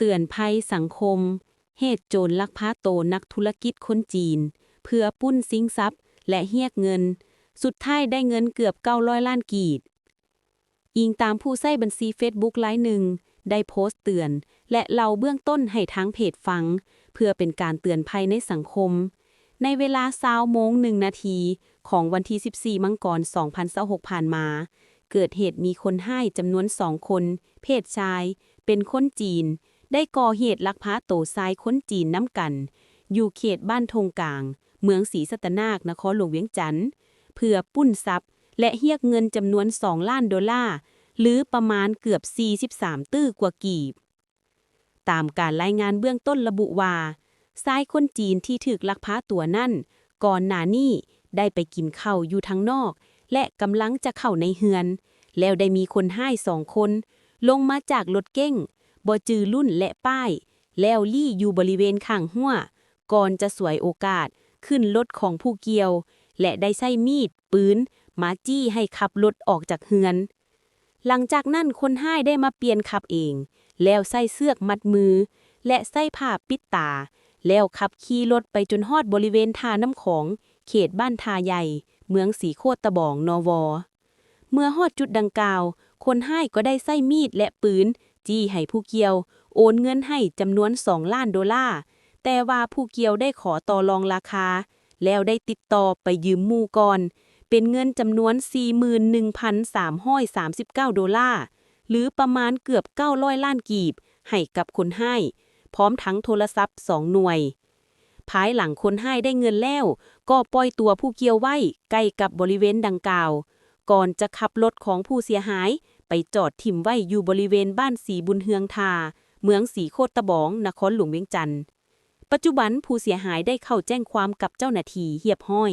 ເຕືອນໄພສັງຄົມ, ເຫດໂຈນລັກພາໂຕນັກທຸລະກິດຄົນຈີນ ເພື່ອປຸ້ນຊິງຊັບ ແລະ ຮຽກເງິນ, ສຸດທ້າຍໄດ້ເງິນເກືອບເກົ້າຮ້ອຍລ້ານກີບ. ອີງຕາມຜູ້ໃຊ້ບັນຊີເຟສບຸກລາຍໜຶ່ງ ໄດ້ໂພສເຕືອນ ແລະ ເລົ່າເບື້ອງຕົ້ນໃຫ້ທາງເພຈຟັງ ເພື່ອເປັນການເຕືອນໄພໃນສັງຄົມ. ໃນເວລາຊາວໂມງໜຶ່ງນາທີ ຂອງວັນທີສິບສີ່ ມັງກອນ ສອງພັນຊາວຫົກ ຜ່ານມາ, ເກີດເຫດມີຄົນຮ້າຍຈຳນວນສອງຄົນ, ເພດຊາຍ, ເປັນຄົນຈີນ, ໄດ້ກໍ່ເຫດລັກພາໂຕຊາຍຄົນຈີນນຳກັນ ຢູ່ເຂດບ້ານທົ່ງກາງ, ເມືອງສີສັດຕະນາກ, ນະຄອນຫຼວງວຽງຈັນ, ເພື່ອປຸ້ນຊັບ ແລະ ຮຽກເງິນຈຳນວນສອງລ້ານໂດລາ ຫຼື ປະມານເກືອບສີ່ສິບສາມຕື້ກວ່າກີບ. ຕາມການລາຍງານເບື້ອງຕົ້ນລະບຸວ່າ, ຊາຍຄົນຈີນທີ່ຖືກລັກພາຕົວນັ້ນ, ກ່ອນໜ້ານີ້ໄດ້ໄປກິນເຂົ້າຢູ່ທາງນອກ ແລະ ກຳລັງຈະເຂົ້າໃນເຮືອນ, ແລ້ວໄດ້ມີຄົນຮ້າຍສອງຄົນລົງມາຈາກລົດເກັ້ງ, ບໍ່ຈື່ລຸ້ນ ແລະ ປ້າຍ, ແລ້ວລີ້ຢູ່ບໍລິເວນຂ້າງຮົ້ວ, ກ່ອນຈະສວຍໂອກາດຂຶ້ນລົດຂອງຜູ້ກ່ຽວ ແລະ ໄດ້ໃຊ້ມີດ, ປືນ ມາຈີ້ໃຫ້ຂັບລົດອອກຈາກເຮືອນ. ຫຼັງຈາກນັ້ນຄົນຮ້າຍໄດ້ມາປ່ຽນຂັບເອງ, ແລ້ວໃຊ້ເຊືອກມັດມື ແລະ ໃຊ້ຜ້າປິດຕາ, ແລ້ວຂັບຂີ່ລົດໄປຈົນຮອດບໍລິເວນທ່ານ້ຳຂອງ, ເຂດບ້ານທ່າໃຫຍ່, ເມືອງສີໂຄດຕະບອງ, ນວ. ເມື່ອຮອດຈຸດດັ່ງກ່າວ, ຄົນຮ້າຍກໍໄດ້ໃຊ້ມີດ ແລະ ປືນ ຈີ້ໃຫ້ຜູ້ກ່ຽວໂອນເງິນໃຫ້ຈຳນວນສອງລ້ານໂດລາ, ແຕ່ວ່າຜູ້ກ່ຽວໄດ້ຂໍຕໍ່ລອງລາຄາ ແລ້ວໄດ້ຕິດຕໍ່ໄປຢືມໝູ່ກ່ອນ ເປັນເງິນຈຳນວນສີ່ໝື່ນໜຶ່ງພັນສາມຮ້ອຍສາມສິບເກົ້າໂດລາ ຫຼື ປະມານເກືອບເກົ້າຮ້ອຍລ້ານກີບ ໃຫ້ກັບຄົນຮ້າຍ, ພ້ອມທັງໂທລະສັບສອງໜ່ວຍ. ພາຍຫຼັງຄົນຮ້າຍໄດ້ເງິນແລ້ວ, ກໍປ່ອຍຕົວຜູ້ກ່ຽວໄວ້ໃກ້ກັບບໍລິເວນດັ່ງກ່າວ, ກ່ອນຈະຂັບລົດຂອງຜູ້ເສຍຫາຍໄປຈອດຖິ້ມໄວ້ຢູ່ບໍລິເວນບ້ານສີບຸນເຮືອງທ່າ, ເມືອງສີໂຄດຕະບອງ, ນະຄອນຫຼວງວຽງຈັນ. ປັດຈຸບັນຜູ້ເສຍຫາຍໄດ້ເຂົ້າແຈ້ງຄວາມກັບເຈົ້າໜ້າທີ່ຮຽບຮ້ອຍ.